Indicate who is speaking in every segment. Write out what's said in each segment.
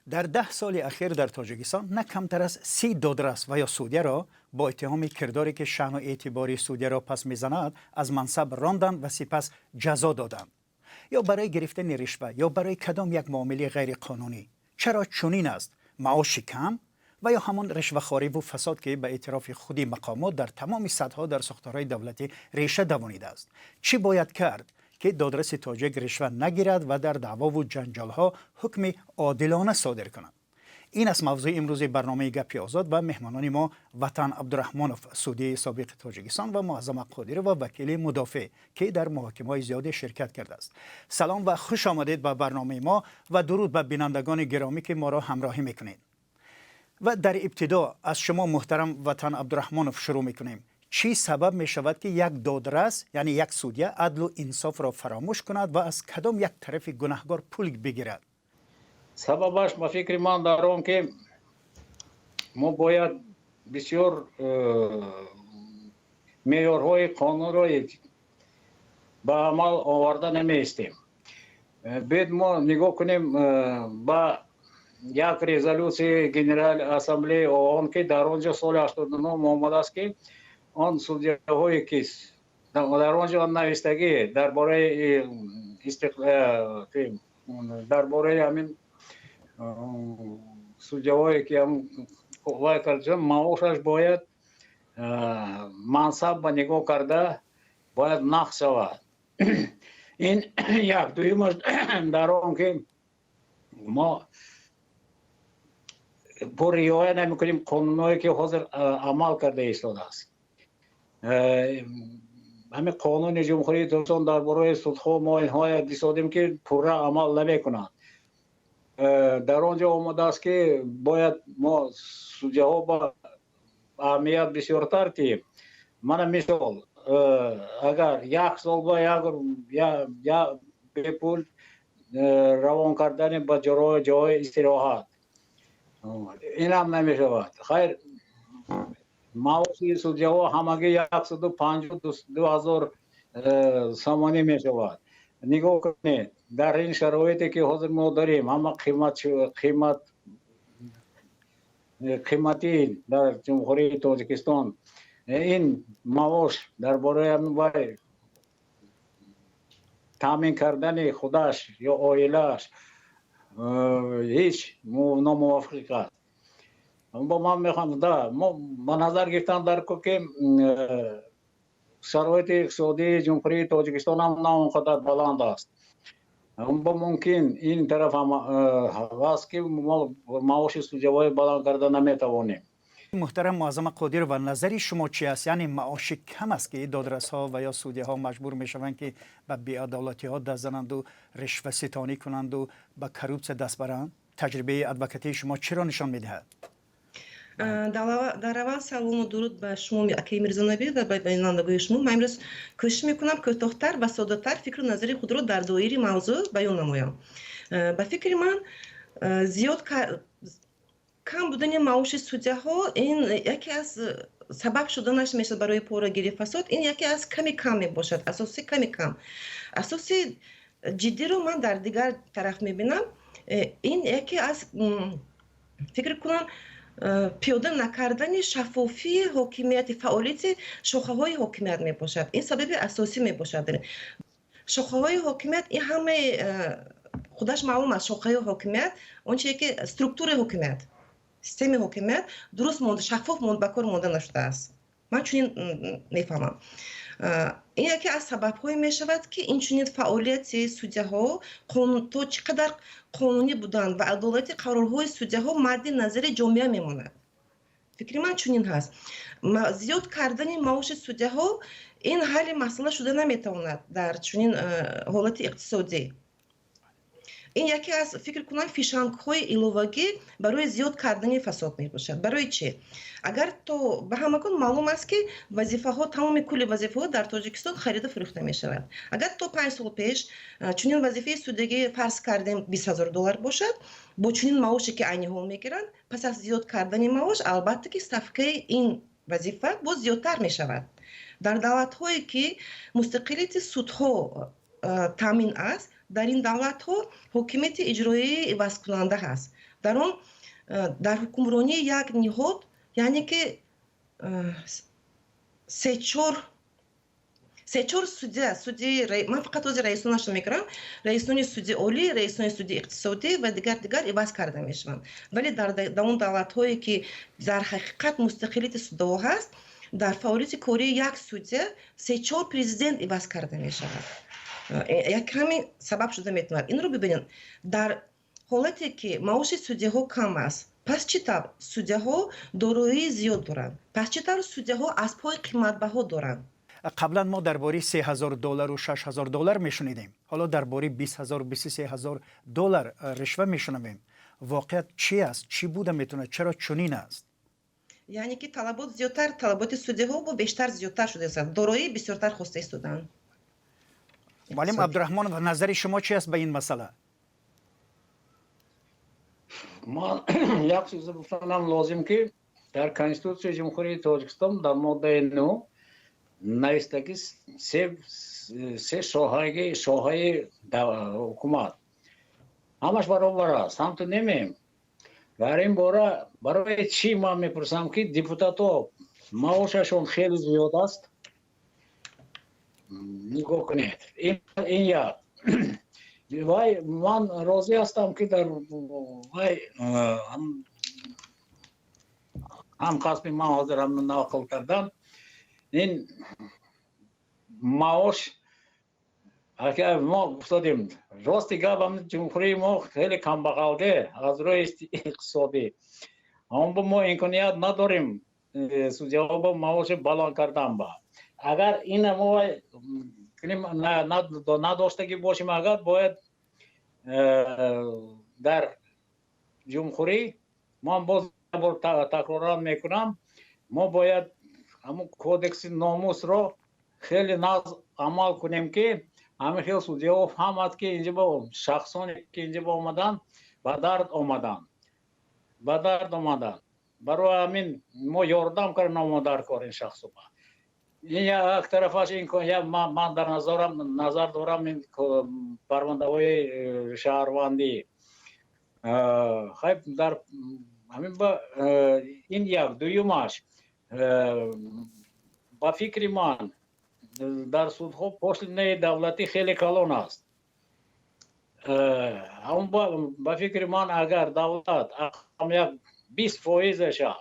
Speaker 1: Дар 10 соли ахир дар Тоҷикистон на камтар аз 30 додрас ва ё судяро бо иттиҳоми кирдоре, ки шаъну эътибори судяро пас мезанад, аз мансаб ронданд ва сипас ҷазо доданд, ё барои гирифтани ришва, ё барои кадом як муомилаи ғайриқонунӣ. Чаро чунин аст? Маоши кам ва ё ҳамон ришвахориву фасод, ки ба эътирофи худи мақомот дар тамоми сатҳҳо дар сохторҳои давлатӣ реша давонидааст? Чӣ бояд кард, ки додраси тоҷик ришва нагирад ва дар даъвову ҷанҷолҳо ҳукми одилона содир кунад? Ин аст мавзӯи имрӯзи барномаи «Гапи озод» ва меҳмонони мо: Ватан Абдураҳмонов, судияи собиқи Тоҷикистон, ва Муаззама Қодирова, вакили мудофеъ, ки дар муҳокимаҳои зиёде ширкат кардааст. Салом ва хуш омадед ба барномаи мо ва дуруд ба бинандагони гиромӣ, ки моро ҳамроҳӣ мекунед. Ва дар ибтидо аз шумо, муҳтарам Ватан Абдураҳмонов, шурӯъ мекунем. Чӣ сабаб мешавад, ки як додрас, яъне як судя, адлу инсофро фаромӯш кунад ва аз кадом як тарафи гунаҳгор пул бигирад?
Speaker 2: Сабабаш, ба фикри ман, дар он ки мо бояд бисёр меъёрҳои қонунро ба амал оварда намеистем. Биёед, мо нигоҳ кунем ба як резолюсияи Генеральной Ассамблеи ООН, ки дар он ҷо соли 89 омадааст, ки он судяҳое ки дар он ҷо навистагӣ дар бораи ҳамин судяҳое ки вай карда, маошаш бояд мансаб ба нигоҳ карда бояд нақл шавад. Ин як. Дуюмаш дар он ки мо пур риоя намекунем қонунҳое, ки ҳозир амал карда истодааст. Ҳамин Қонуни Ҷумҳурии Тоҷикистон дар бораи судҳо, мо инҳое дисодем, ки пурра амал намекунанд. Дар он ҷо омадааст, ки бояд мо судяҳо ба аҳамият бисёртар диҳем. Мана мисол, агар як сол ба як бепул равон кардани ба ҷои истироҳат, инам намешавад. Хайр, маоши судяҳо ҳамагӣ 152 ҳазор сомонӣ мешавад. Нигоҳ кунед, дар ин шароите, ки ҳозир мо дорем, ҳама қимат қиматӣ дар Ҷумҳурии Тоҷикистон, ин маош дар бораи вай таъмин кардани худаш ё оилааш ҳеҷ номувофиқ аст. Бо ман мехоҳам да мо ба назар гирифтан дар ко, ки шароити иқтисодии Ҷумҳурии Тоҷикистон ҳам на он қадар баланд аст. Бо мумкин ин тараф ҳам аст, ки мо маоши судяҳои баланд карда наметавонем.
Speaker 1: Муҳтарам Муаззама Қодирова, назари шумо чи аст? Яъне маоши кам аст, ки додрасҳо ва ё судяҳо маҷбур мешаванд, ки ба беадолатиҳо даст зананду ришваситонӣ кунанду ба коррупсия даст баранд? Таҷрибаи адвокатии шумо чиро нишон медиҳад?
Speaker 3: Дар аввал салому дуруд ба шумо, акаи Мирзонабӣ, ва ба бинандагони шумо. Ман имрӯз кӯшиш мекунам кӯтоҳтар ва соддатар фикру назари худро дар доираи мавзӯъ баён намоям. Ба фикри ман, зиёд кам будани маоши судяҳо ин яке аз сабаб шуданаш мешавад барои порагирӣ, фасод. Ин яке аз ками кам мебошад, асоси ками кам. Асоси ҷиддиро ман дар дигар тараф мебинам. Ин яке аз, фикр кунам, пиёда накардани шаффофии ҳокимияти, фаъолияти шохаҳои ҳокимият мебошад. Ин сабаби асосӣ мебошад. Шохаҳои ҳокимият, ин ҳамаи худаш маълум аст. Шохаҳои ҳокимият, он чизе ки структураи ҳокимият, системаи ҳокимият дуруст монда, шаффоф ба кор монда нашудааст. Ман чунин мефаҳмам. Ин яке аз сабабҳое мешавад, ки инчунин фаъолияти судяҳо то чӣ қадар қонунӣ буданд ва адолати қарорҳои судяҳо мадди назари ҷомеа мемонад. Фикри ман чунин ҳаст: зиёд кардани маоши судяҳо ин ҳалли масъала шуда наметавонад дар чунин ҳолати иқтисодӣ. Ин яке аз, фикр кунам, фишангҳои иловагӣ барои зиёд кардани фасод мебошад. Барои чӣ? Агар то ба ҳамагон маълум аст, ки вазифаҳо, тамоми кулли вазифаҳо дар Тоҷикистон харида фурӯхта мешавад. Агар то 5 сол пеш чунин вазифаи судягӣ, фарз кардем, 20 000 доллар бошад, бо чунин маоше, ки айни ҳол мегиранд, пас аз зиёд кардани маош, албатта ки ставкаи ин вазифа боз зиёдтар мешавад. Дар давлатҳое, ки мустақилияти судҳо таъмин аст, дар ин давлатҳо ҳокимияти иҷроии ивазкунанда ҳаст. Дар Дар он дар ҳукмронии як ниҳод, яъне ки се-чор судя, суди, ман фақат ҳозир раисонашро мекунам, раисони суди олӣ, раисони суди иқтисодӣ ва дигар дигар иваз карда мешаванд. Вале дар он давлатҳое, ки дар ҳақиқат мустақилияти судҳо ҳаст, дар фаъолияти кории як судя се-чор президент иваз карда мешавад. Як ҳамин сабаб шуда метавонад. Инро бибинед, дар ҳолате ки маоши судяҳо кам аст, пас чӣ тавр судяҳо дороии зиёд доранд? Пас чӣ тавр судяҳо аспҳои қиматбаҳо доранд?
Speaker 1: Қаблан мо дар бораи 3000 доллару 6000 доллар мешунидем. Ҳоло дар бораи 20 000, 23 000 доллар ришва мешунавем. Воқеият чӣ аст? Чӣ буда метавонад? Чаро чунин аст?
Speaker 3: Яъне ки талабот зиёдтар, талаботи судяҳо бо бештар зиёдтар шудааст, дороӣ бисёртар хоста истоданд.
Speaker 1: Муаллим Абдураҳмонов, назари шумо чи аст ба ин масъала?
Speaker 2: Ман як чизе гуфтанам лозим, ки дар Конститутсияи Ҷумҳурии Тоҷикистон дар моддаи 9 нависта, ки се соҳаи ҳукумат ҳамаш баробар аст. Ҳамту немем дар ин бора. Барои чӣ ман мепурсам, ки депутатҳо маошашон хеле зиёд аст? Нигоҳ кунед, ин як вай. Ман розӣ ҳастам, ки дар вай ҳамкасби ман ҳозир ҳам нақл кардам, ин маош мо гуфтодем. Рости гап, ҷумҳурии мо хеле камбағалде аз рӯи иқтисодӣ. Ҳамбо мо имконият надорем судяҳо бо маоши баланд кардан. Ба агар ина мо надоштагӣ бошем, агар бояд дар ҷумҳурӣ, ман боз бор такроран мекунам, мо бояд ҳамун кодекси номусро хеле нағз амал кунем, ки ҳамин хел судяҳо фаҳмад, ки инҷа бо шахсоне ки инҷа ба омадан, ба дард омадан, ба дард омадан. Барои ҳамин мо ёрдам кардан дар кор ин шахсоба. Ин як тарафаш. Ин ман дар назарам, назар дорам, ин парвандаҳои шаҳрвандӣ хайб дар ҳамин ба ин як. Дуюмаш, ба фикри ман, дар судҳо пошлинаи давлатӣ хеле калон аст. Ба фикри ман, агар давлат як 20 фоизаша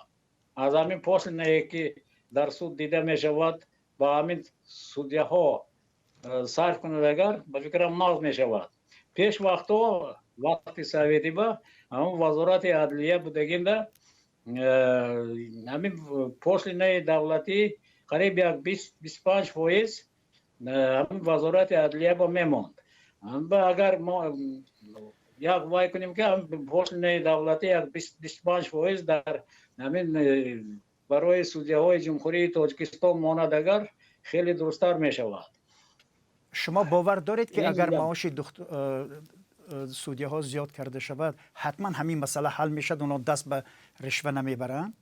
Speaker 2: аз ҳамин пошлинае, ки дар суд дида мешавад, ба ҳамин судяҳо сарф кунад, агар, ба фикрам, нағз мешавад. Пеш вақтҳо, вақти советиба, ҳамон Вазорати адлия будагинда, ҳамин пошлинаи давлатӣ қариб як 25% ҳамин Вазорати адлия ба мемонд. Агар мо як вай кунем, ки пошлинаи давлатӣ як 25% дар ҳамин барои судяҳои Ҷумҳурии Тоҷикистон монад, агар, хеле дурусттар мешавад.
Speaker 1: Шумо бовар доред, ки агар маоши судяҳо зиёд карда шавад, ҳатман ҳамин масъала ҳал мешавад, онҳо даст ба ришва намебаранд?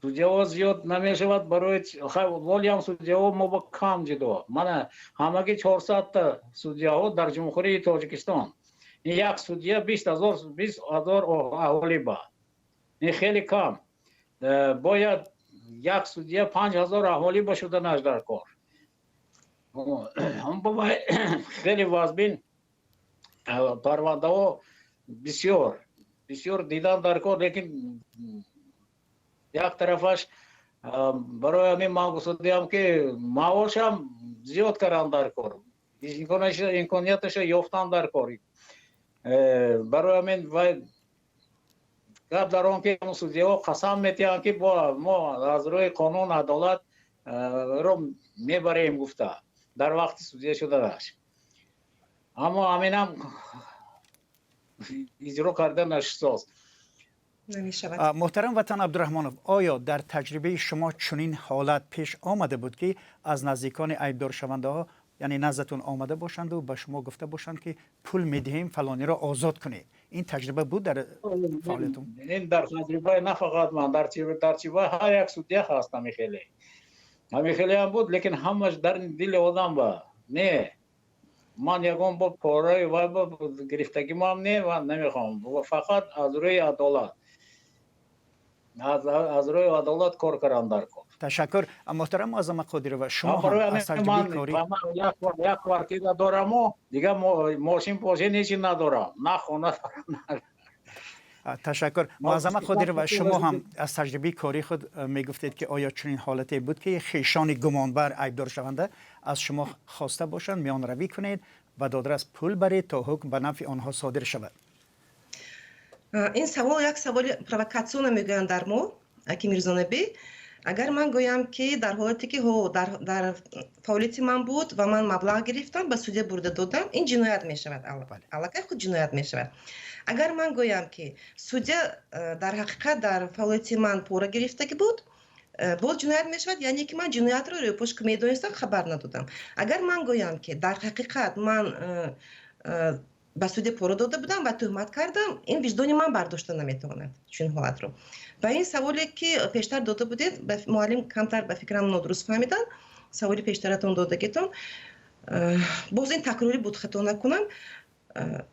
Speaker 2: Судяҳо зиёд намешавад. Барои волиам судяҳо мо ба кам ҷудо. Мана, ҳамагӣ 400-та судяҳо дар Ҷумҳурии Тоҷикистон. Як судя 20 000, 20 000 аҳолӣ ба, ин хеле кам. Бояд як судя 5000 аҳолӣ ба шуданаш дар кор. Хеле вазбин парвандаҳо бисёр бисёр дидан дар кор. Лекин як тарафаш, барои ҳамин ман гуфтодиам, ки маошам зиёд кардан дар кор, имконияташа ёфтан дар кор. Барои ҳамин вай гап дар он, ки судяҳо қасам метиҳанд, ки мо аз рӯи қонун адолат ро мебарем гуфта дар вақти судя шуданаш, аммо ҳаминам иҷро карда нашудааст.
Speaker 3: Намешавад.
Speaker 1: Муҳтарам Ватан Абдураҳмонов, оё дар таҷрибаи шумо чунин ҳолат пеш омада буд, ки аз наздикони айбдоршавандаҳо, яъне наздатон омада бошанду ба шумо гуфта бошанд, ки пул медиҳем, фалониро озод кунед? Ин таҷриба буд дар фаъолиятон?
Speaker 2: Ин дар таҷрибаи на фақат ман, дар таҷрибаи ҳар як судя ҳаст. Ҳамихеле ҳам буд, лекин ҳамаш дар дили одам ба не. Ман ягон бор пораи вай гирифтагимам не ва намехоҳам. Фақат аз рӯи адолат, аз рӯи адолат кор кардам дар кор.
Speaker 1: Ташаккур. Муҳтарам Муаззама Қодирова, шумо ҳам аз таҷрибаи корӣ.
Speaker 2: Як квартира дораму, дигар мошин пошин ҳечи надорам, на хона дорам.
Speaker 1: Ташаккур. Муаззама Қодирова, шумо ҳам аз таҷрибаи кории худ мегуфтед, ки оё чунин ҳолате буд, ки хешони гумонбар, айбдоршаванда аз шумо хоста бошанд миёнравӣ кунед ва додрас пул баред, то ҳукм ба нафъи онҳо содир шавад?
Speaker 3: Ин савол як саволи провокатсионно мегӯянд дар мо, аки Мирзонабӣ. Агар ман гӯям, ки дар ҳолате ки ҳо дар фаъолияти ман буд ва ман маблағ гирифтам, ба судя бурда додам, ин ҷиноят мешавад, аллакай худ ҷиноят мешавад. Агар ман гӯям, ки судя дар ҳақиқат дар фаъолияти ман пора гирифтагӣ буд, боз ҷиноят мешавад, яъне ки ман ҷиноятро рӯйпӯш медонистам, хабар надодам. Агар ман гӯям, ки дар ҳақиқат ман ба судя пора дода будам ва тӯҳмат кардам, ин виҷдони ман бардошта наметавонад чунин ҳолатро. Ва ин саволе, ки пештар дода будед, муаллим камтар, ба фикрам, нодуруст фаҳмиданд саволи пештаратон додагитон. Боз ин такрорӣ буд, хато накунам.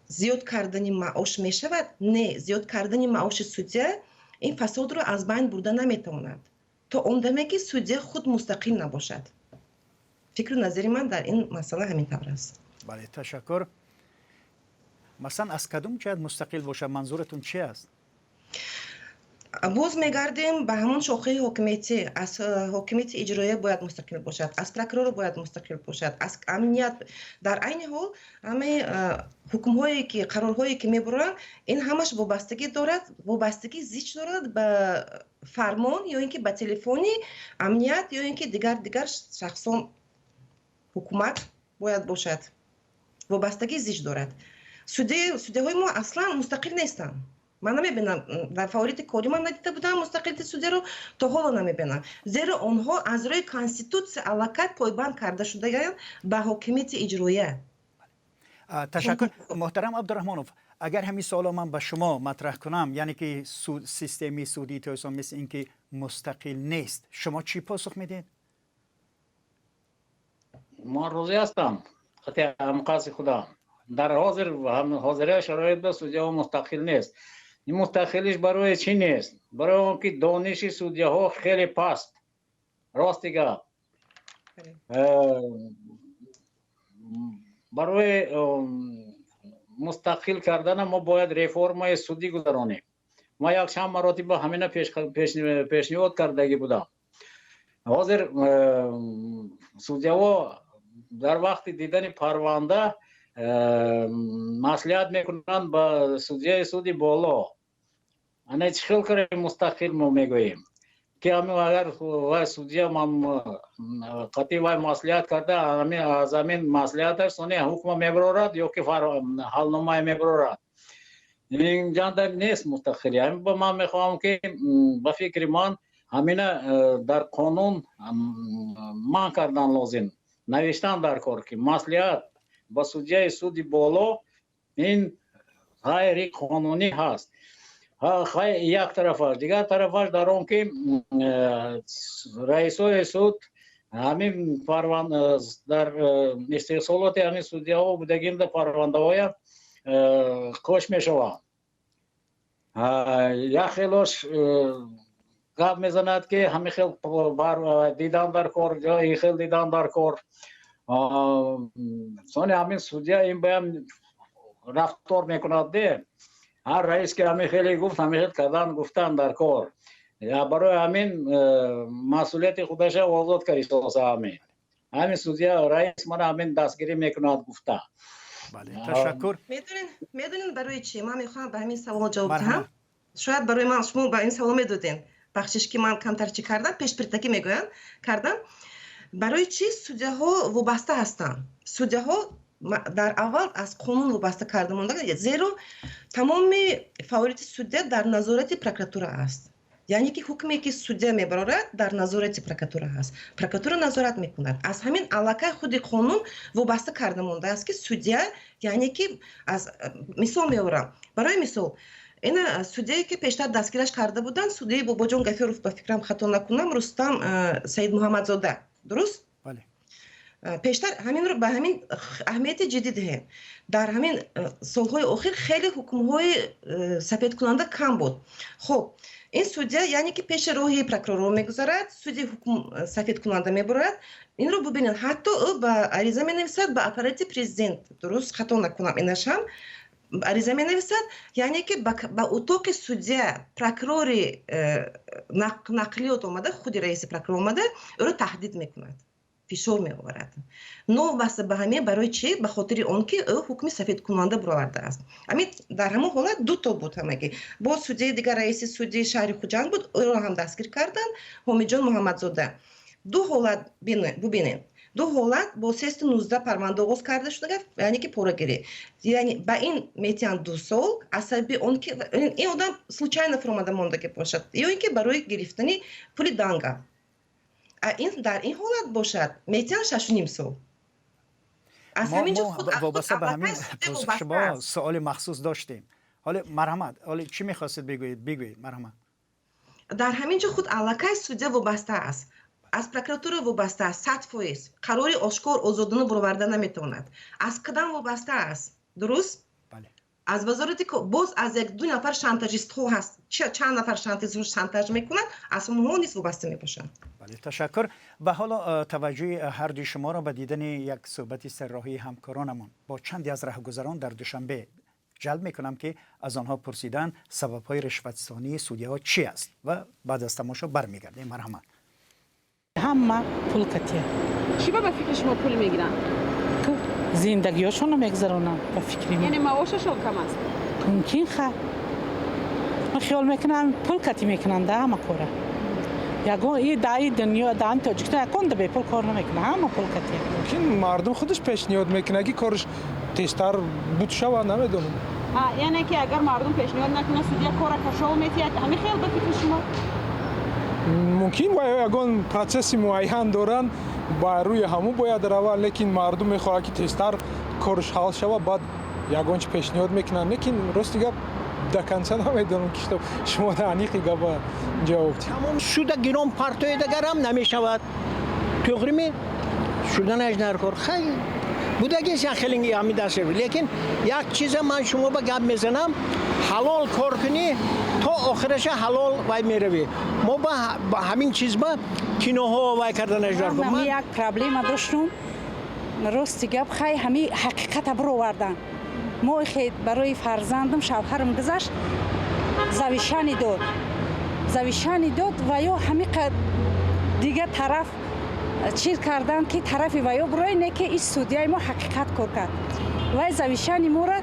Speaker 3: Зиёд кардани маош мешавад? Не, зиёд кардани маоши судя ин фасодро аз байн бурда наметавонад, то он даме ки судя худ мустақил набошад. Фикру назари ман дар ин масъала ҳамин тавр аст.
Speaker 1: Бале, ташаккур. Масалан, аз кадом ҷиҳат мустақил бошад, манзуратон чи аст?
Speaker 3: Боз мегардем ба ҳамон шохаи ҳокимиятӣ. Аз ҳокимияти иҷроия бояд мустақил бошад, аз прокурор бояд мустақил бошад, аз амният. Дар айни ҳол ҳамаи ҳукмҳое ки, қарорҳое ки мебуранд, ин ҳамаш вобастагӣ дорад, вобастагӣ зич дорад ба фармон ё ин ки ба телефони амният ё ин ки дигар шахсон. Ҳукумат бояд бошад, вобастагӣ зич дорад. Судяҳои мо аслан мустақил нестанд. Ман намебинам, дар фаъолияти кори ман надида будам мустақилияти судяро, то ҳоло намебинам, зеро онҳо аз рӯи конститутсия аллакай пойбанд карда шудаанд ба ҳокимияти иҷроия.
Speaker 1: Ташаккур. Муҳтарам Абдураҳмонов, агар ҳамин суоло ман ба шумо матраҳ кунам, яъне ки системаи судии Тоҷикистон мисли ин ки мустақил нест, шумо чӣ посух медиҳед?
Speaker 2: Ман розӣ ҳастам ҳамқасди худам. Дар ҳозир, ҳозираи шароит ба судяҳо мустақил нест. Ин мустақилиш барои чӣ нест? Барои он ки дониши судяҳо хеле паст, рости гап. Барои мустақил кардана мо бояд реформаи судӣ гузаронем. Ма якчанд маротиба ҳамина пешниҳод кардагӣ будам. Ҳозир судяҳо дар вақти дидани парванда маслиҳат мекунанд ба судяи суди боло. Ана чӣ хел кардем мустақил? Мо мегӯем, ки ҳамин агар вай судя ман қатъи вай маслиҳат карда, аз ҳамин маслиҳаташ сони ҳукма мебарорад ё ки ҳалномае мебарорад. Ин ҷанда нест мустақилӣ. Ҳамин ба ман мехоҳам, ки ба фикри ман ҳамина дар қонун манъ кардан лозим, навиштан дар кор, ки маслиҳат ба судяи суди боло ин ғайриқонунӣ ҳаст. Як тарафаш. Дигар тарафаш дар он ки раисои суд ҳамин дар истеҳсолоти ҳамин судяҳо будагинда парвандаҳоя қош мешаванд. Як хелош гап мезанад, ки ҳамин хел дидан дар кор, ин хел дидан дар кор. Сони ҳамин судя ин баям рафтор мекунад де, ҳар раис ки ҳамин хеле гуфт, ҳамин хел кардан гуфтан дар кор. Барои ҳамин масъулияти худаша озод каристоса ҳамин судя раис мана ҳамин дастгирӣ мекунад гуфта.
Speaker 1: Бале, ташаккур.
Speaker 3: Медонед барои чӣ ман мехоҳам ба ҳамин савол ҷавоб диҳам? Шояд барои ман шумо ба ин савол медодем. Бахшиш, ки ман камтар чӣ кардам, пешпиртакӣ мегӯям кардам. Барои чӣ судяҳо вобаста ҳастанд? Судяҳо дар аввал аз қонун вобаста карда монда, зеро тамоми фаъолияти судя дар назорати прокуратура аст, яъне ки ҳукме, ки судя мебарорад, дар назорати прокуратура ҳаст, прокуратура назорат мекунад. Аз ҳамин аллакай худи қонун вобаста карда мондааст, ки судя, яъне ки аз мисол меорам, барои мисол, ина судяе, ки пештар дастгираш карда буданд, судяи Бобоҷон Гафиров, ба фикрам, хато накунам, Рустам Саидмуҳаммадзода, дуруст?
Speaker 1: Бале.
Speaker 3: Пештар ҳаминро ба ҳамин аҳамияти ҷиддӣ диҳем. Дар ҳамин солҳои охир хеле ҳукмҳои сафедкунанда кам буд. Хуб, ин судья яъне ки пеши роҳи прокурорро мегузарад, суди ҳукм сафедкунанда мебурад. Инро бубинед, ҳатто ӯ ба ариза менависад ба аппарати президент, дуруст хато накунам, инашам ариза менависад, яъне ки ба утоқи судья прокурори нақлиёт омада, худи раиси прокурор омада ӯро таҳдид мекунад, фишор меоварад. Новобаста ба ҳамин, барои чӣ? Ба хотири он ки ӯ ҳукми сафедкунанда буровардааст. Ҳамин дар ҳамон ҳолат дуто буд ҳамагӣ. Боз судяи дигар, раиси суди шаҳри Хуҷанд буд, ӯро ҳам дастгир карданд, Ҳомиҷон Муҳаммадзода. Ду ҳолат бубинед. Ду ҳолат бо 319 парванда оғоз карда шуда, яъне ки порагирӣ. Яъне ба ин метиҳанд 2 сол, аз сабаби он ки ин одам случайно фуромада мондагӣ бошад, ё ин ки барои гирифтани пули данга. Ин дар ин ҳолат бошад, метиҳанд 6,5 сол. Аз ҳамин ҷо худ
Speaker 1: вобаста ба ҳамин шумо суоли махсус доштем. Ҳоле марҳамат, ҳоле чӣ мехостед бигӯед? Бигӯед, марҳамат.
Speaker 3: Дар ҳамин ҷо худ аллакай судя вобаста аст. Аз прокуратура вобаста аст, 100%. Қарори ошкор озодона буроварда наметавонад. Аз қадам вобаста аст. Дуруст? Аз вазорати боз аз як ду нафар шантажистҳо ҳаст. Чанд нафар шантаж мекунанд, аз онҳо низ вобаста мебошанд.
Speaker 1: Бале, ташаккур. Ва ҳоло таваҷҷӯҳи ҳар дуи шуморо ба дидани як суҳбати сарроҳии ҳамкоронамон бо чанде аз раҳгузарон дар Душанбе ҷалб мекунам, ки аз онҳо пурсидан сабабҳои ришватсонии судяҳо чӣ аст, ва баъд аз тамошо бармегардем. Марҳамат.
Speaker 4: Ҳама пул катия.
Speaker 5: Чӣ ба фикри шумо пул мегиранд?
Speaker 4: Зиндагиҳошонро мегузаронанд, ба фикри ман.
Speaker 5: Яъне маошашон кам аст?
Speaker 4: Мумкин, ха. Ман хиёл мекунам, пул катӣ мекунанд ҳама кора. Ягон и даи дунё, даи Тоҷикистон ягон да бепул кор намекунад, ҳама пул катия.
Speaker 6: Мумкин мардум худаш пешниҳод мекунад, ки кораш тезтар буд шавад, намедонам.
Speaker 5: Яъне ки агар мардум пешниҳод накунад, судья кора кашол метиҳад, ҳамин хел ба фикри шумо?
Speaker 6: Мумкин ва ягон процесси муайян доранд, ба рӯи ҳамун бояд равад, лекин мардум мехоҳад, ки тезтар корш ҳал шавад, баъд ягон чи пешниҳод мекунанд. Лекин рости гап, до конца намедонам, ки шумо аниқи гапа ҷавоб диҳед.
Speaker 7: Тамом суда гирон партоедагарам намешавад. Тоғрими шуданаш дар кор. Хай будагист як хеле ҳамин даст. Лекин як чиза ман шумо ба гап мезанам, ҳалол кор кунӣ то охираша ҳалол вай меравӣ. Мо ба ҳамин чиз ба киноҳо вай карданаш дар кор.
Speaker 4: Ман як проблема доштум. Рости гап, хай ҳамин ҳақиқата бировардан. Мо барои фарзандам шавҳарам гузашт, завишани дод. Завишани дод ва ё ҳамин дигар тараф чиз кардан, ки тарафи ва ё бирои, не ки ин судяи мо ҳақиқат кор кард. Вай завишани моро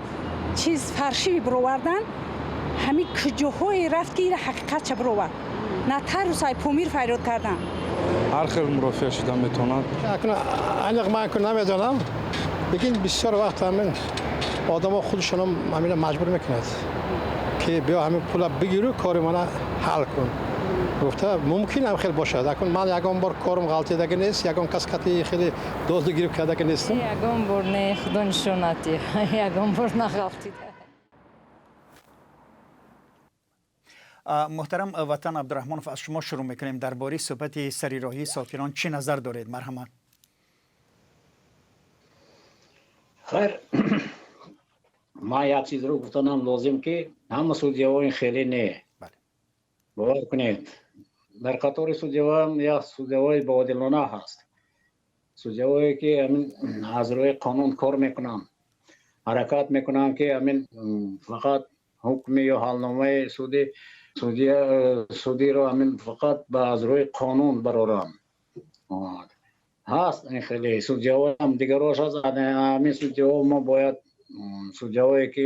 Speaker 4: чиз фаршиви бировардан, ҳамин куҷоҳое рафт, ки ира ҳақиқатша бировард. Нотариус ай Помир фарёд кардан.
Speaker 6: Ҳар хел мурофиа шуда метавонад.
Speaker 8: Аниқ ман ку намедонам, лекин бисёр вақт ҳамин одамо худашонам ҳамина маҷбур мекунад, ки биё ҳамин пула бигиру кори мана ҳал кун. Гуфта мумкин ҳам хел бошад. Акун ман ягон бор корум ғалтидаги нест, ягон кас кати хеле дозду гирифт кардаги нестам.
Speaker 9: Ягон бор не, худо нишонати. Ягон бор нағалтида.
Speaker 1: Муҳтарам Ватан Абдураҳмонов, аз шумо шурӯъ мекунем. Дар бораи суҳбати сари роҳии сокинон чӣ назар доред? Марҳамат.
Speaker 2: Хайр, ман як чизро гуфтанам лозим, ки ҳама судяҳо ин хеле не. Бовар кунед, дар қатори судяҳоам як судяҳои боодилона ҳаст. Судяҳое ки ҳамин аз рӯи қонун кор мекунанд, ҳаракат мекунанд, ки ҳамин фақат ҳукми ё ҳалномаи судиро ҳамин фақат ба аз рӯи қонун бароранд. Ҳаст ин хеле судяҳоам, дигарош ҳаст. Ҳамин судяҳо мо бояд судяҳое ки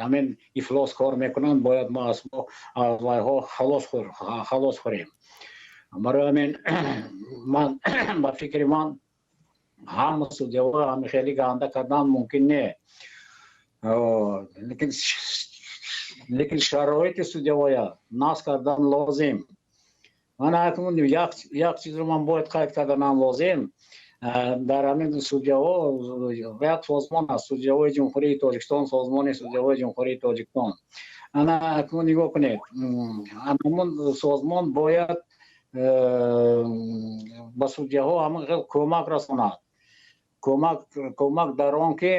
Speaker 2: ҳамин ифлос кор мекунанд, бояд мо аз вайҳо халос хӯрем. Барои ҳамин ман ба фикри ман ҳама судяҳо ҳамин хеле ганда кардан мумкин не. Лекин шароити судяҳоя насб кардан лозим. Ман акнун як чизро ман бояд қайд карданам лозим. Дар ҳамин судяҳо як созмон аст, судяҳои Ҷумҳурии Тоҷикистон, созмони судяҳои Ҷумҳурии Тоҷикистон. Ана акнун нигоҳ кунед, ҳамон созмон бояд Ба судяҳо ҳамин хел кӯмак расонад, кӯмак дар он ки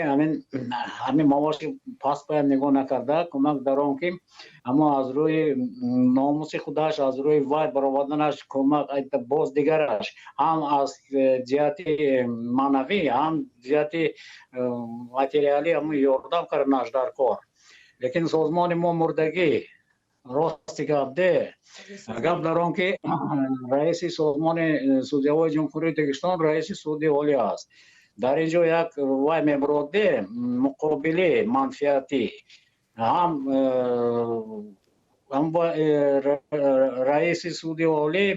Speaker 2: ҳамин маоши паст бояд нигоҳ накарда, кӯмак дар он ки аммо аз рӯи номуси худаш, аз рӯи вай бароварданаш кӯмак, боз дигараш ҳам аз ҷиҳати маънавӣ, ҳам ҷиҳати материалӣ ҳамн ёрдам карданаш дар кор. Лекин созмони мо мурдагӣ, рости гап де, гап дар он ки раиси созмони судяҳои Ҷумҳурии Тоҷикистон раиси суди олӣ аст. Дар ин ҷо як вай мебурод де, муқобили манфиатӣ ҳам раиси суди олӣ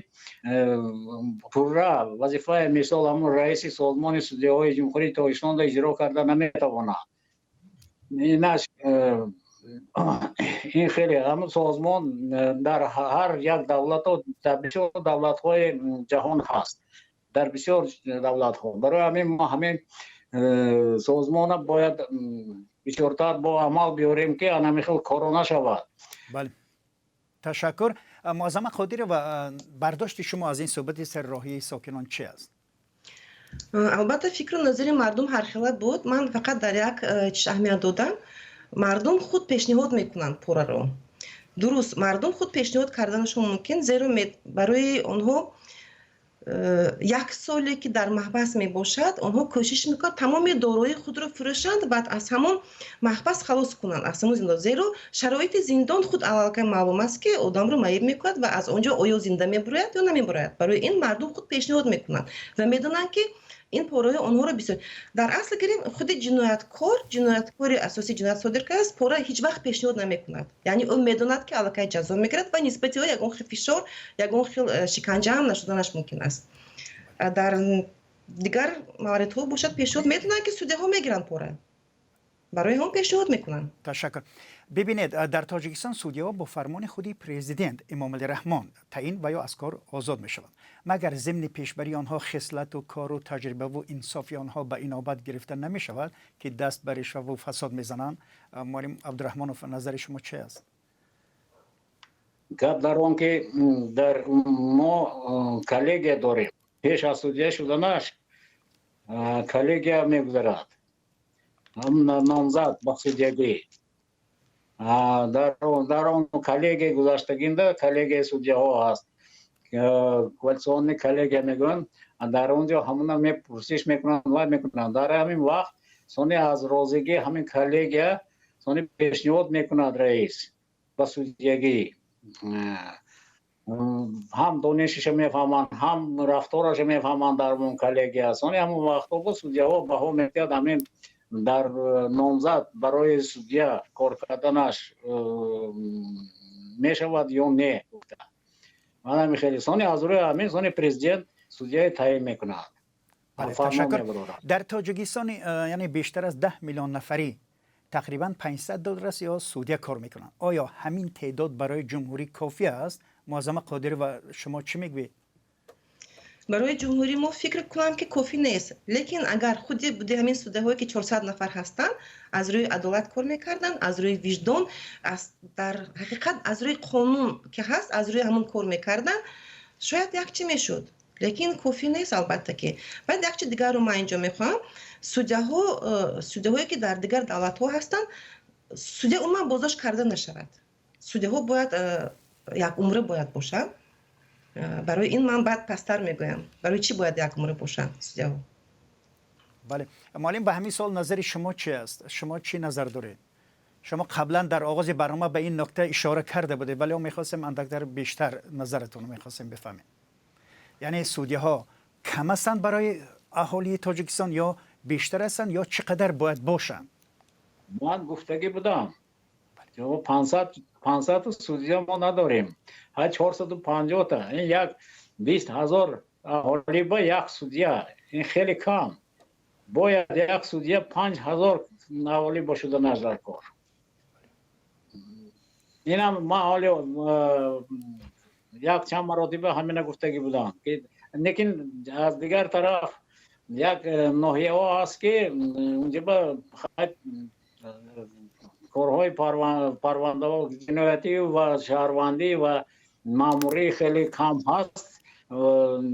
Speaker 2: пурра вазифаи, мисол, ҳамун раиси созмони судяҳои Ҷумҳурии Тоҷикистонро иҷро карда наметавонад. Инаш ин хеле ҳамун созмон дар ҳар як давлато, дар бисёр давлатҳои ҷаҳон ҳаст, дар бисёр давлатҳо. Барои ҳамин мо ҳамин созмона бояд бисёртар бо амал биёрем, ки ана хел коро нашавад.
Speaker 1: Бале, ташаккур. Муаззама Қодирова, бардошти шумо аз ин суҳбати сарроҳии сокинон чи аст?
Speaker 3: Албатта, фикру назари мардум ҳархела буд. Ман фақат дар як чиз аҳамият додам: мардум худ пешниҳод мекунанд пораро. Дуруст, мардум худ пешниҳод карданашон мумкин, зеро барои онҳо як соле ки дар маҳбас мебошад, онҳо кӯшиш мекунанд тамоми дороии худро фурӯшанд, баъд аз ҳамон маҳбас халос кунанд, аз ҳамон зиндон, зеро шароити зиндон худ аллакай маълум аст, ки одамро маиб мекунад ва аз он ҷо оё зинда мебурояд ё намебурояд. Барои ин мардум худ пешниҳод мекунанд ва медонанд, ки ин пораҳои онҳоро бисёр. Дар асл гирем, худи ҷинояткор, ҷинояткори асосӣ ҷиноят содир кардааст, пора ҳеҷ вақт пешниҳод намекунад. Яъне ӯ медонад, ки аллакай ҷазо мегирад ва нисбати ӯ ягон хел фишор, ягон хел шиканҷа ҳам нашуданаш мумкин аст. Дар дигар мавридҳо бошад, пешниҳод медонанд, ки судяҳо мегиранд пора, барои ҳам пешниҳод мекунанд.
Speaker 1: Ташаккур. Бибинед, дар Тоҷикистон судяҳо бо фармони худи президент Эмомалӣ Раҳмон таъин ва ё аз кор озод мешаванд. Магар зимни пешбарии онҳо хислату кору таҷрибаву инсофи онҳо ба инобат гирифта намешавад, ки даст ба ришваву фасод мезананд? Муаллим Абдураҳмонов, назари шумо чи аст?
Speaker 2: Гап дар он ки дар мо коллегия дорем. Пеш аз судя шуданаш коллегия мегузарад номзад ба судягӣ. Дар он коллегия гузаштагинда, коллегияи судяҳо ҳаст, квалификационный коллегия мегӯянд, дар он ҷо ҳамуна мепурсиш мекунанд, вай мекунанд. Дар ҳамин вақт сони аз розигии ҳамин коллегия сони пешниҳод мекунад раис ба судягӣ. Ҳам донишиша мефаҳманд, ҳам рафтораша мефаҳманд дар он коллегия. Сони ҳамон вақтҳо бо судяҳо баҳо медиҳад, ҳамин дар номзад барои судя кор карданаш мешавад ё не. Манами хеле сони аз рӯи ҳамин сони президент судяи таъин мекунад.
Speaker 1: Ташаккур. Дар Тоҷикистон, яъне бештар аз 10 миллион нафарӣ, тақрибан 500 додрас ё судя кор мекунанд. Оё ҳамин теъдод барои ҷумҳурӣ кофӣ аст? Муаззама Қодирова, шумо чӣ мегӯед?
Speaker 3: Барои ҷумҳурии мо фикр кунам, ки кофӣ нест, лекин агар худи буди ҳамин судяҳое, ки 400 нафар ҳастанд, аз рӯи адолат кор мекарданд, аз рӯи виҷдон, дар ҳақиқат аз рӯи қонун ки ҳаст, аз рӯи ҳамон кор мекарданд, шояд як чӣ мешуд, лекин кофӣ нест, албатта ки. Баъд як чи дигарро ман инҷо мехоҳам: судяҳо, судяҳое ки дар дигар давлатҳо ҳастанд, судя умуман боздошт карда нашавад, судяҳо бояд як умра бояд бошанд. Барои ин ман баъд пасттар мегӯям, барои чӣ бояд як умра бошанд судяҳо.
Speaker 1: Бале, муаллим, ба ҳамин суол назари шумо чи аст? Шумо чӣ назар доред? Шумо қаблан дар оғози барнома ба ин нукта ишора карда будед, вале мехостем андактар бештар назаратонро мехостем бифаҳмем. Яъне судяҳо кам ҳастанд барои аҳолии Тоҷикистон ё бештар ҳастанд, ё чӣ қадар бояд бошанд?
Speaker 2: Ман гуфтагӣ будам, 500 судя мо надорем, ҳа, 450-та. Ин як 20 000 аҳолӣ ба як судя, ин хеле кам. Бояд як судя 5000 аҳолӣ бошуданаш дар кор. Инам ман ҳоле як чанд маротиба ҳамина гуфтагӣ будам. Лекин аз дигар тараф як ноҳияҳо ҳаст, ки унҷаба корҳои парвандаҳо ҷиноятӣ ва шаҳрвандӣ ва маъмурӣ хеле кам ҳаст.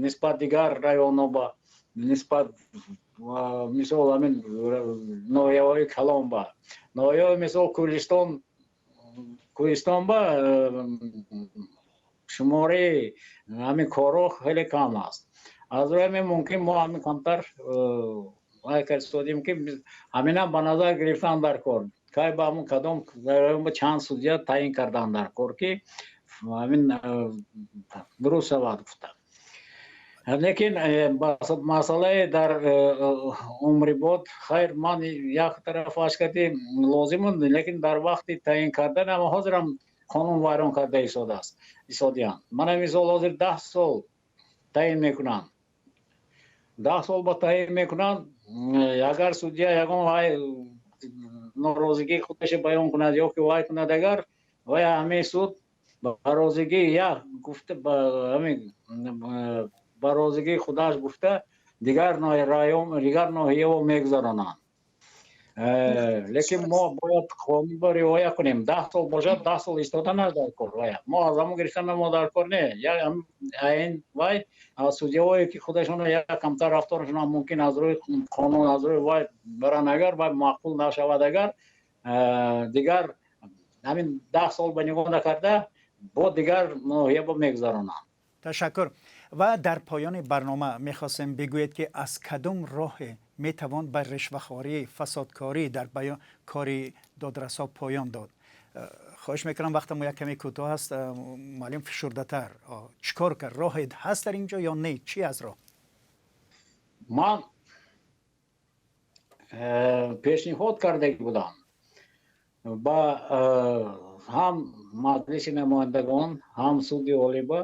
Speaker 2: Нисбат дигар районҳо, ба нисбат, мисол, ҳамин ноҳияҳои калон, ба ноҳияҳои, мисол, Кӯҳистон ба шумораи ҳамин корҳо хеле кам аст. Аз рӯи ҳамин мумкин мо ҳамин камтар вай кардем, ки ҳаминам ба назар гирифтан дар кор, кай ба ҳамун кадом чанд судья таъин кардан дар кор, ки ҳамин дуруст шавад гуфта. Лекин масъалаи дар умрибод, хайр, ман як тарафаш кардӣ лозим, лекин дар вақти таъин кардан ама ҳозирам қонун вайрон карда истодааст, истодиянд. Мана, мисол, ҳозир 10 сол таъин мекунанд, 10 сол ба таъин мекунанд. Агар судья ягон вай норозигии худашо баён кунад ё ки вай кунад, агар вай ҳамин суд ба розигии як гуфта, ҳамин ба розигии худаш гуфта, дигар район, дигар ноҳияво мегузаронанд. Лекин мо бояд қонунро риоя кунем. 10 сол бошад, 10 сол истоданаш дар кор. Мо аз ҳамон гирифтан мо дар кор не. Ин вай судьяҳое ки худашон як камтар рафторашон мумкин аз рӯи қонун, аз рӯи вай баран, агар вай маъқул нашавад, агар дигар ҳамин 10 сол ба нигоҳ накарда, бо дигар ноҳия бо мегузаронанд.
Speaker 1: Ташаккур. Ва дар поёни барнома мехостем бигӯед, ки аз кадом роҳе метавон ба ришвахорӣ, фасодкорӣ дар кори додрасҳо поён дод? Хоҳиш мекунам, вақтамо як каме кӯтоҳ аст, муаллим, фишурдатар. Чӣ кор кард? Роҳе ҳаст дар ин ҷо ё не? Чӣ аз роҳ?
Speaker 2: Ман пешниҳод карда будам ба ҳам Маҷлиси намояндагон, ҳам Суди Олиба: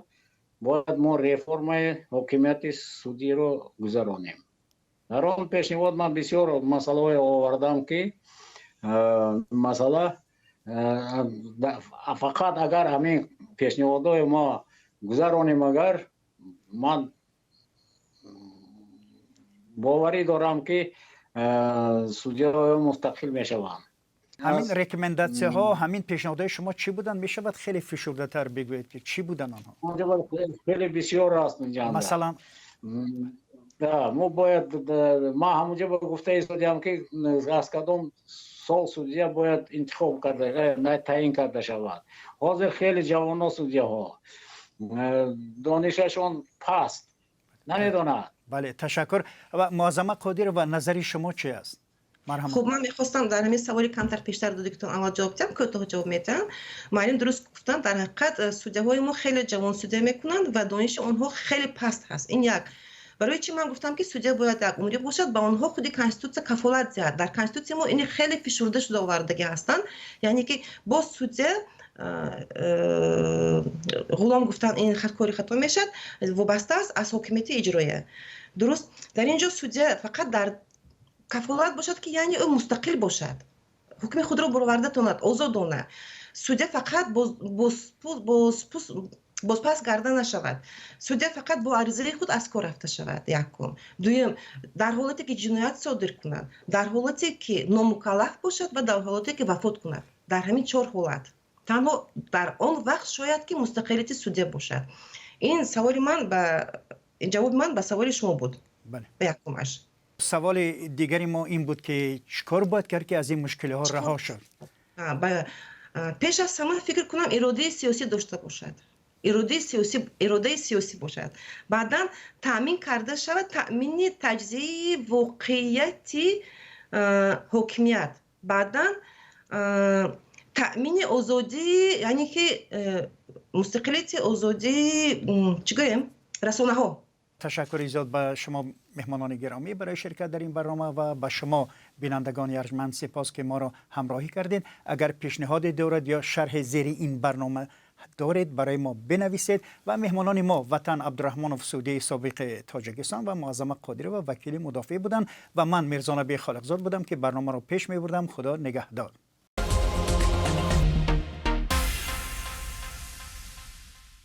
Speaker 2: бояд мо реформаи ҳокимияти судиро гузаронем. Дар он пешниҳод ман бисёр масъалаҳое овардам, ки масъала фақат агар ҳамин пешниҳодҳои мо гузаронем, агар ман боварӣ дорам, ки судяҳо мустақил мешаванд.
Speaker 1: Ҳамин рекомендатсияҳо, ҳамин пешниҳодҳои шумо чӣ буданд? Мешавад хеле фишурдатар бигӯед, ки чӣ буданд онҳо?
Speaker 2: Хеле бисёр аст.
Speaker 1: Масалан?
Speaker 2: Мо бояд, ман ҳамунҷо гуфта истодиам, ки аз кадом сол судья бояд интихоб карда, таъин карда шавад. Ҳозир хеле ҷавоно судьяҳо, донишашон паст, намедонад.
Speaker 1: Бале, ташаккур. Ва Муаззама Қодирова, назари шумо чи аст?
Speaker 3: Хуб, ман мехостам дар ҳамин саволи камтар пештар додагитон аввал ҷавоб диҳам, кӯтоҳ ҷавоб медиҳам. Муаллим дуруст гуфтанд, дар ҳақиқат судяҳои мо хеле ҷавон судя мекунанд ва дониши онҳо хеле паст ҳаст. Ин як. Барои чӣ ман гуфтам, ки судя бояд як умрӣ бошад, ба онҳо худи конститутсия кафолат диҳад? Дар конститутсия мо ини хеле фишурда шуда овардагӣ ҳастанд, яъне ки боз судя ғулом гуфтан, ин кори хато мешавад, вобаста аст аз ҳокимияти иҷроия. Дуруст, дар ин ҷо судя фақат дар кафолат бошад, ки яъне ӯ мустақил бошад, ҳукми худро бароварда тонад озодона. Судя фақат бозпас гарда нашавад, судя фақат бо аризаи худ аз кор рафта шавад, якум. Дуюм, дар ҳолате ки ҷиноят содир кунад, дар ҳолате ки номукаллаф бошад ва дар ҳолате ки вафот кунад. Дар ҳамин чор ҳолат танҳо дар он вақт шояд ки мустақилияти судя бошад. Ин саволи ман ба ҷавоби ман ба саволи шумо буд, ба якумаш.
Speaker 1: Саволи дигари мо ин буд, ки чӣ кор бояд кард, ки аз ин мушкилиҳо раҳо шуд?
Speaker 3: Пеш аз ҳама, фикр кунам, иродаи сиёсӣ дошта бошад, иродаи сиёсӣ, иродаи сиёсӣ бошад. Баъдан таъмин карда шавад таъмини таҷзияи воқеияти ҳокимият, баъдан таъмини озодии, яъне ки мустақилияти, озодии, чӣ гӯем, расонаҳо.
Speaker 1: Ташаккури зиёд ба шумо, меҳмонони гиромӣ, барои ширкат дар ин барнома ва ба шумо, бинандагони арҷманд, сипос, ки моро ҳамроҳӣ кардед. Агар пешниҳоде дорад ё шарҳи зери ин барнома доред, барои мо бинависед. Ва меҳмонони мо Ватан Абдураҳмонов, судяи собиқи Тоҷикистон, ва Муаззама Қодирова, вакили мудофеъ буданд. Ва ман Мирзонаби Холиқзод будам, ки барномаро пеш мебурдам. Худо нигаҳдор.